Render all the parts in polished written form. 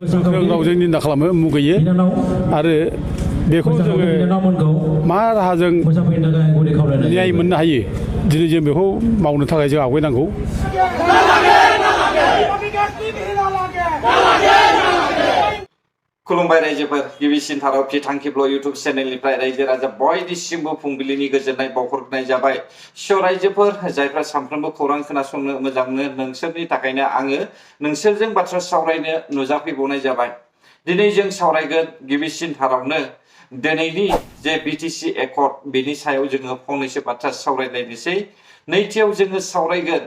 रावजों निन्दा खालामो मुगैयो आरो बेखौ जोङो मा राहाजों न्याय मोननो हायो दिनै जों बेखौ मावनो थाखाय जों आवगायनांगौ। खुलुमबाय रायजोफोर, गिबिसिन थाराव थांखिब्ल' इउटुब चेनेलनिफ्राय रायजो राजा बयनिसिमबो फुंबिलिनि गोजोननाय बावहरनाय जाबाय। स' रायजोफोर जायफ्रा सानफ्रोमबो खौरां खोनासंनो मोजां मोनो नोंसोरनि थाखायनो आङो नोंसोरजों बाथ्रा सावरायनो नुजाफैबावनाय जाबाय। दिनै जों सावरायगोन गिबिसिन थारावनो दिनैनि जे बिटिसि एकर्ड बेनि सायाव जोङो फंनैसो बाथ्रा सावरायलायनोसै। नैथियाव जोङो सावरायगोन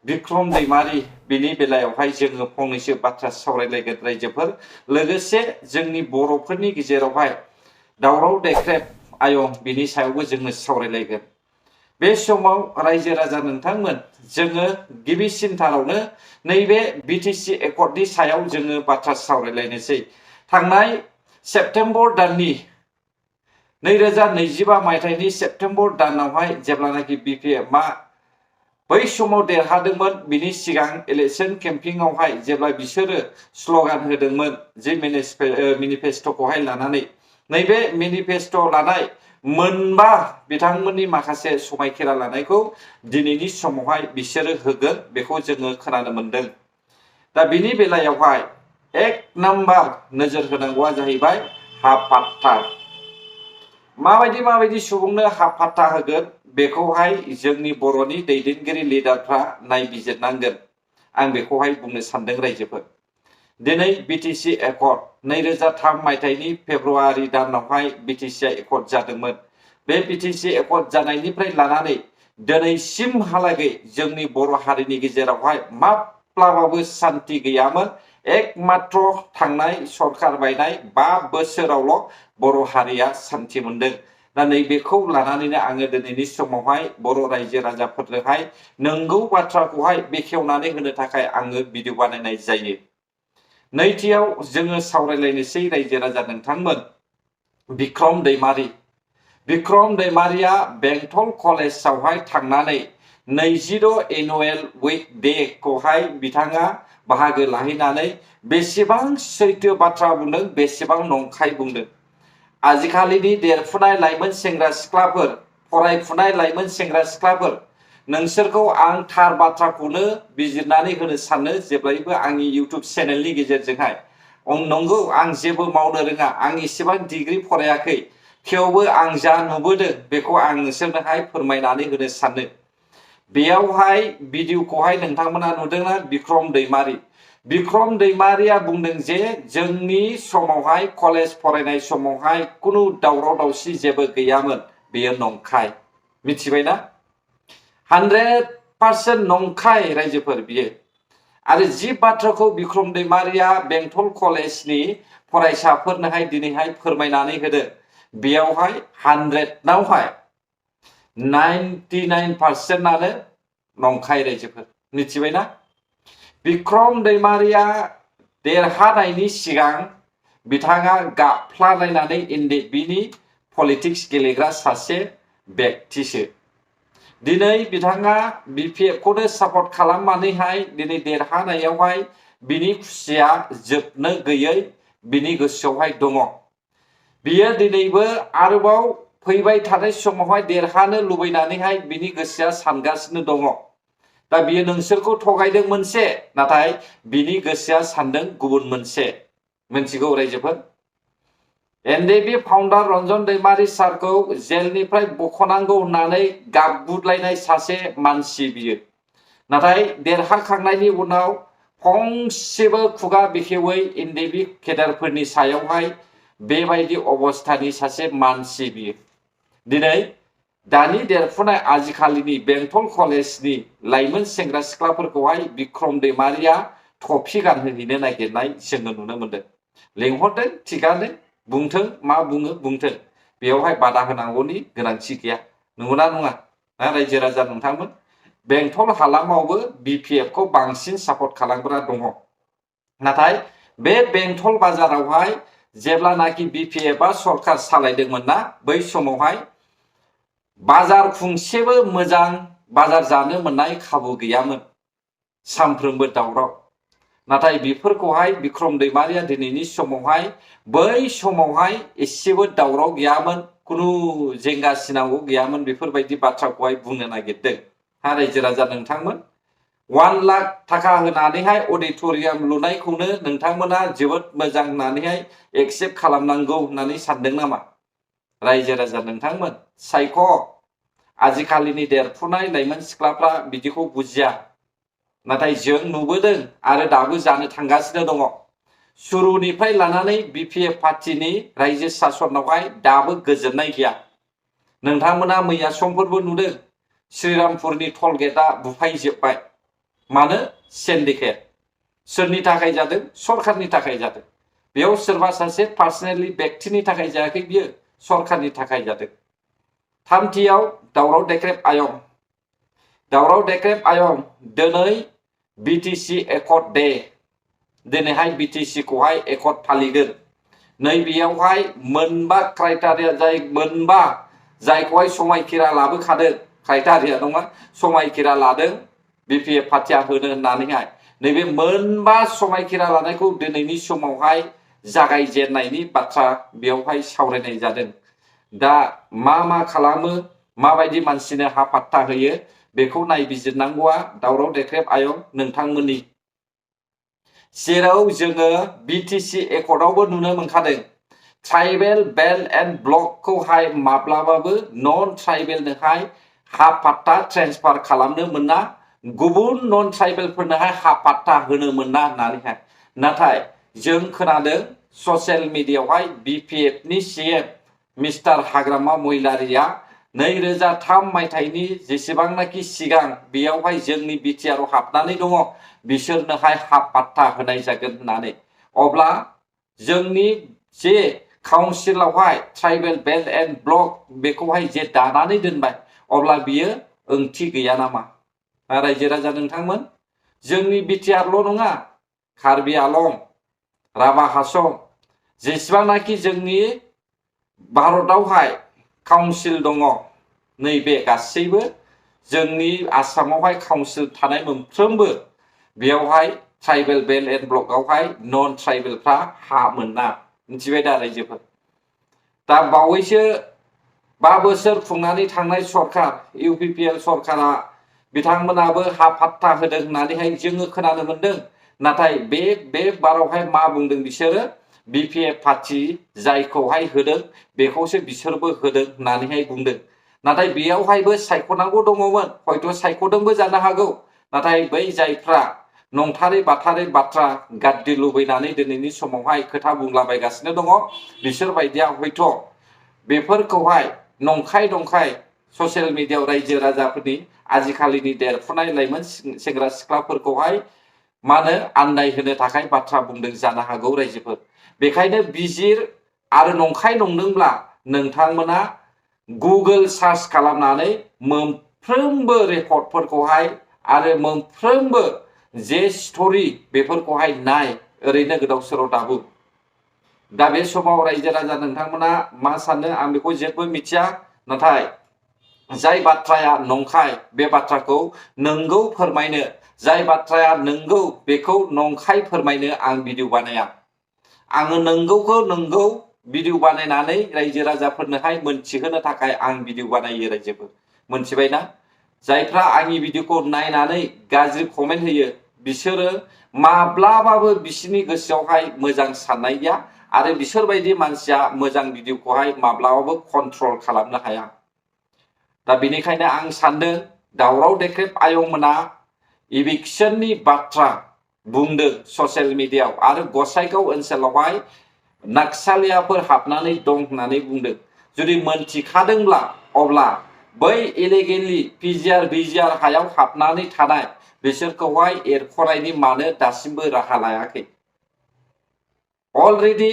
बिक्रम दैमारि बिनि बेलायावहाय जोङो फंनैसो बाथ्रा सावरायलायगोन रायजोफोर। लोगोसे जोंनि बर'फोरनि गेजेरावहाय दावराव देख्रेब आयं बिनि सायावबो जोङो सावरायलायगोन। बे समाव रायजो राजा नोंथांमोन जोङो गिबिसिनथारावनो नैबे बिटिसि एकर्डनि सायाव जोङो बाथ्रा सावरायलायनोसै। थांनाय सेप्तेम्बर दाननि 2025 मायथाइनि सेप्तेम्बर दानावहाय जेब्लानाखि बिपिएफआ बै समाव देरहादोंमोन बिनि सिगां इलेक्शन केम्पिंआवहाय जेब्ला बिसोरो स्ल'गान होदोंमोन जे मेनिफेस्ट'खौहाय लानानै नैबे मेनिफेस्ट' लानाय मोनबा बिथांमोननि माखासे समायखिरा लानायखौ दिनैनि समावहाय बिसोरो होगोन बेखौ जोङो खोनानो मोनदों। दा बिनि बेलायावहाय एक नाम्बार नोजोर होनांगौआ जाहैबाय हा पाट्टा। माबायदि सुबुंनो हा पाट्टा होगोन बेखौहाय जोंनि बर'नि दैदेनगिरि लिडारफ्रा नायबिजिरनांगोन। आं बेखौहाय बुंनो सानदों रायजोफोर। दिनै बिटिसि एकर्ड 2003 मायथाइनि फेब्रुवारि दानावहाय बिटिसि एकर्ड जादोंमोन। बे बिटिसि एकर्ड जानायनिफ्राय लानानै दिनैसिमहालागै जोंनि बर' हारिनि गेजेरावहाय माब्लाबाबो सान्ति गैयामोन। एकमात्र थांनाय सरखार बायनाय 5 बोसोरावल' बर' हारिया सान्ति मोनदों। दा नैबेखौ लानानैनो आङो दिनैनि समावहाय बर' रायजो राजाफोरनोहाय नंगौ बाथ्राखौहाय बेखेवनानै होनो थाखाय आङो भिडिअ बानायनाय जायो। नैथियाव जोङो सावरायलायनोसै रायजो राजा नोंथांमोन बिक्रम दैमारि। बिक्रम दैमारिया बेंटल कलेजावहाय थांनानै 26 एनुवेल उइक डे खौहाय बिथाङा बाहागो लाहैनानै बेसेबां सैथो बाथ्रा बुंदों बेसेबां नंखाय बुंदों। आजिखालिनि देरफुनाय लाइमोन सेंग्रा सिख्लाफोर, फरायफुनाय लाइमोन सेंग्रा सिख्लाफोर नोंसोरखौ आं थार बाथ्राखौनो बिजिरनानै होनो सानो जेब्लायबो आंनि इउटुब चेनेलनि गेजेरजोंहाय। नंगौ आं जेबो मावनो रोङा, आं एसेबां डिग्री फरायाखै, थेवबो आं जा नुबोदों बेखौ आं नोंसोरनोहाय फोरमायनानै होनो सानो। बेयावहाय भिडिअखौहाय नोंथांमोना नुदोंना बिक्रम दैमारि। बिक्रम दैमारिया बुंदों जे जोंनि समावहाय कलेज फरायनाय समावहाय खुनु दावराव दावसि जेबो गैयामोन। बेयो नंखाय। मिथिबायना? 100% नंखाय रायजोफोर बियो। आरो जि बाथ्राखौ बिक्रम दैमारिया बेंटल कलेजनि फरायसाफोरनोहाय दिनैहाय फोरमायनानै होदों बेयावहाय 100आवहाय 99%आनो नंखाय रायजोफोर। मिथिबायना? बिक्रम दैमारिया देरहानायनि सिगां बिथाङा गाफ्लालायनानै एनडिएफबिनि पलिटिक्स गेलेग्रा सासे व्यक्तिसो। दिनै बिथाङा बिपिएफखौनो सापर्ट खालामनानैहाय दिनै देरहानायावहाय बिनि खुसिया जोबनो गैयै बिनि गोसोआवहाय दङ। बियो दिनैबो आरोबाव फैबाय थानाय समावहाय देरहानो लुबैनानैहाय बिनि गोसोआ सानगासिनो दङ। दा बियो नोंसोरखौ थगायदों मोनसे, नाथाय बिनि गोसोआ सानदों गुबुन मोनसे। मिथिगौ रायजोफोर? एनडिएफबि फाउन्डार रन्जन दैमारि सारखौ जेलनिफ्राय बख'नांगौ होननानै गाबगुलायनाय सासे मानसि बियो। नाथाय देरहाखांनायनि उनाव फंसेबो खुगा बेखेवै एनडिएफबि केडारफोरनि सायावहाय बेबायदि अबस्थानि सासे मानसि बियो। दिनै दानि देरफुनाय आजिखालिनि बेंटल कलेजनि लाइमोन सेंग्रा सिख्लाफोरखौहाय बिक्रम दैमारिया टफि गानहोहैनो नागिरनाय जोङो नुनो मोनदों। लेंहरदों थिगानो, बुंथों मा बुङो बुंथों, बेयावहाय बादा होनांगौनि गोनांथि गैया। नंगौना नङा रायजो राजा नोंथांमोन? बेंटल हालामावबो बिपिएफखौ बांसिन सापर्ट खालामग्रा दङ। नाथाय बे बेंटल बाजारावहाय जेब्लानाखि बिपिएफआ सरखार सालायदोंमोन ना, बै समावहाय बाजार खुंसेबो मोजां बाजार जानो मोननाय खाबु गैयामोन। सानफ्रोमबो दावराव। नाथाय बेफोरखौहाय बिक्रम दैमारिया दिनैनि समावहाय बै समावहाय एसेबो दावराव गैयामोन, कुनु जेंगासिनांगौ गैयामोन बेफोरबायदि बाथ्राखौहाय बुंनो नागिरदों। हा रायजो राजा नोंथांमोन, 1 लाख थाखा होनानैहाय अडिटोरियाम लुनायखौनो नोंथांमोना जोबोद मोजां होननानैहाय एक्सेप्ट खालामनांगौ होननानै सानदों नामा? रायजो राजा नोंथांमोन सायख', आजिखालिनि देरफुनाय लाइमोन सिख्लाफ्रा बिदिखौ बुजिया, नाथाय जों नुबोदों आरो दाबो जानो थांगासिनो दङ। सुरुनिफ्राय लानानै बिपिएफ पार्टिनि रायजो शासनावहाय दाबो गोजोननाय गैया। नोंथांमोना मैया समफोरबो नुदों श्रीरामपुरनि टल गेटआ बुफायजोब्बाय। मानो? सिन्डिकेट। सोरनि थाखाय जादों? सरखारनि थाखाय जादों। बेयाव सोरबा सासे पार्सनेलि व्यक्तिनि थाखाय जायाखै, बियो सरखारनि थाखाय जादों। थामथियाव दावराव देख्रेब आयं। दावराव देख्रेब आयं, दिनै बिटिसि एकर्ड डे, दिनैहाय बिटिसि खौहाय एकर्ड फालिगोन। नैबेयावहाय मोनबा क्राइटेरिया मोनबा जायखौहाय समायखिरा लाबोखादों, क्राइटेरिया नङा समायखिरा लादों बिपिएफ पार्टिया होनो होननानैहाय, नैबे मोनबा समायखिरा लानायखौ दिनैनि समावहाय जागायजेननायनि बाथ्रा बेयावहाय सावरायनाय जादों। दा मा खालामो, माबायदि मानसिनो हा पाट्टा होयो, बेखौ नायबिजिरनांगौआ दावराव देख्रेब आयं नोंथांमोननि। जेराव जोङो बिटिसि एकर्डआवबो नुनो मोनखादों, ट्राइबेल बेल्ट एन्ड ब्लकखौहाय माब्लाबाबो नन ट्राइबेलनोहाय हा पाट्टा ट्रेन्सफार खालामनो मोना, गुबुन नन ट्राइबेलफोरनोहाय हा पाट्टा होनो मोना होननानैहाय। नाथाय जों खोनादों ससियेल मिडियायावहाय बिपिएफनि सीएम मिस्टार हाग्रामा महिलारिया 2003 मायथाइनि जेसेबांनाखि सिगां बेयावहाय जोंनि बिटिआरआव हाबनानै दङ बिसोरनोहाय हा पाट्टा होनाय जागोन होननानै। अब्ला जोंनि जे काउन्सिलावहाय ट्राइबेल बेल्ट एन्ड ब्लक बेखौहाय जे दानानै दोनबाय, अब्ला बियो ओंथि गैया नामा? रायजो राजा नोंथांमोन, जोंनि बिटिआरल' नङा, कार्बि आलं, राभा हासं, जेसेबांनाखि जोंनि भारतआवहाय काउन्सिल दङ, नैबे गासैबो जोंनि आसामावहाय काउन्सिल थानाय मोनफ्रोमबो बेयावहाय ट्राइबेल बेल्ट एन्ड ब्लकआवहाय नन ट्राइबेलफ्रा हा मोना। मिथिबाय दा रायजोफोर? दा बावैसो 5 बोसोर खुंनानै थांनाय सरखार इउपिपिएल सरखारा बिथांमोनाबो हा पाट्टा होदों होननानैहाय जोङो खोनानो मोनदों। नाथाय बे बारावहाय मा बुंदों बिसोरो? बिपिएफ पार्टी जायखौहाय होदों बेखौसो बिसोरबो होदों होननानैहाय बुंदों। नाथाय बेयावहायबो सायख'नांगौ दङमोन, हयथ' सायख'दोंबो जानो हागौ। नाथाय बै जायफ्रा नंथारै बाथारै बाथ्रा गाद्दि लुबैनानै दिनैनि समावहाय खोथा बुंलाबायगासिनो दङ, बिसोर बायदिया हयथ' बेफोरखौहाय नंखाय ससियेल मिडियायाव रायजो राजाफोरनि आजिखालिनि देरफुनाय लाइमोन सेंग्रा सिख्लाफोरखौहाय आन्दायहोनो थाखाय बाथ्रा बुंदों जानो हागौ रायजोफोर। बेखायनो बिजिर आरो नंखाय नंदोंब्ला नोंथांमोना गुगोल सार्च खालामनानै मोनफ्रोमबो रेकर्डफोरखौहाय आरो मोनफ्रोमबो जे स्ट'रि बेफोरखौहाय नाय, ओरैनो गोदाव सोराव दाबु। दा बे समाव रायजो राजा नोंथांमोना मा सानो आं बेखौ जेबो मिथिया, नाथाय जाय बाथ्राया नंखाय बे बाथ्राखौ नंगौ फोरमायनो, जाय बाथ्राया नंगौ बेखौ नंखाय फोरमायनो आं भिडिअ बानाया। आङो नंगौखौ नंगौ भिडिअ बानायनानै रायजो राजाफोरनोहाय मोनथिहोनो थाखाय आं भिडिअ बानायो रायजोफोर। मोनथिबायना? जायफ्रा आंनि भिडिअखौ नायनानै गाज्रि कमेन्ट होयो बिसोरो माब्लाबाबो बिसोरनि गोसोआवहाय मोजां साननाय गैया आरो बिसोरबायदि मानसिया मोजां भिडिअखौहाय माब्लाबाबो कन्ट्रल खालामनो हाया। दा बेनिखायनो आं सानदों दावराव देख्रेब आयंमोना इभिक्सननि बाथ्रा बुंदों ससियेल मिडियायाव आरो गसाइगाव ओनसोलावहाय नाक्सालियाफोर हाबनानै दं होननानै बुंदों। जुदि मोनथिखादोंब्ला अब्ला बै इलिगेलि पिजिआर बिजिआर हायाव हाबनानै थानाय बिसोरखौहाय एरख'नायनि मानो दासिमबो राहा लायाखै? अलरेडि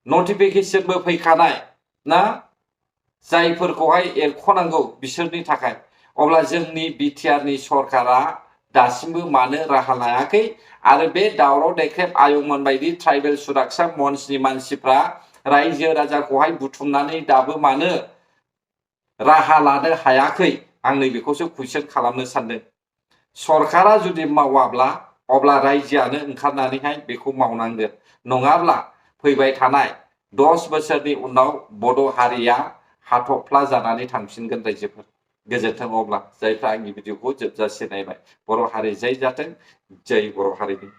नटिफिकेसनबो फैखानाय ना जायफोरखौहाय एरख'नांगौ बिसोरनि थाखाय। अब्ला जोंनि बिटिआरनि सरकारा दासिमबो मानो राहा लायाखै? आरो बे दावराव देख्रेब आयंमोन बायदि ट्राइबेल सुरक्षा मन्चनि मानसिफ्रा रायजो राजाखौहाय बुथुमनानै दाबो मानो राहा लानो हायाखै? आं नैबेखौसो कुइसन खालामनो सानदों। सरकारा जुदि मावाब्ला अब्ला रायजोआनो ओंखारनानैहाय बेखौ मावनांगोन नङाब्ला फैबाय थानाय 10 बोसोरनि उनाव बड' हारिया हाथफ्ला जानानै थांफिनगोन रायजोफोर गोजोन्थों अब्ला जायफ्रा आंनि भिडिअखौ जोबजासे नायबाय बर' हारि जय जाथों जय बर' हारिनि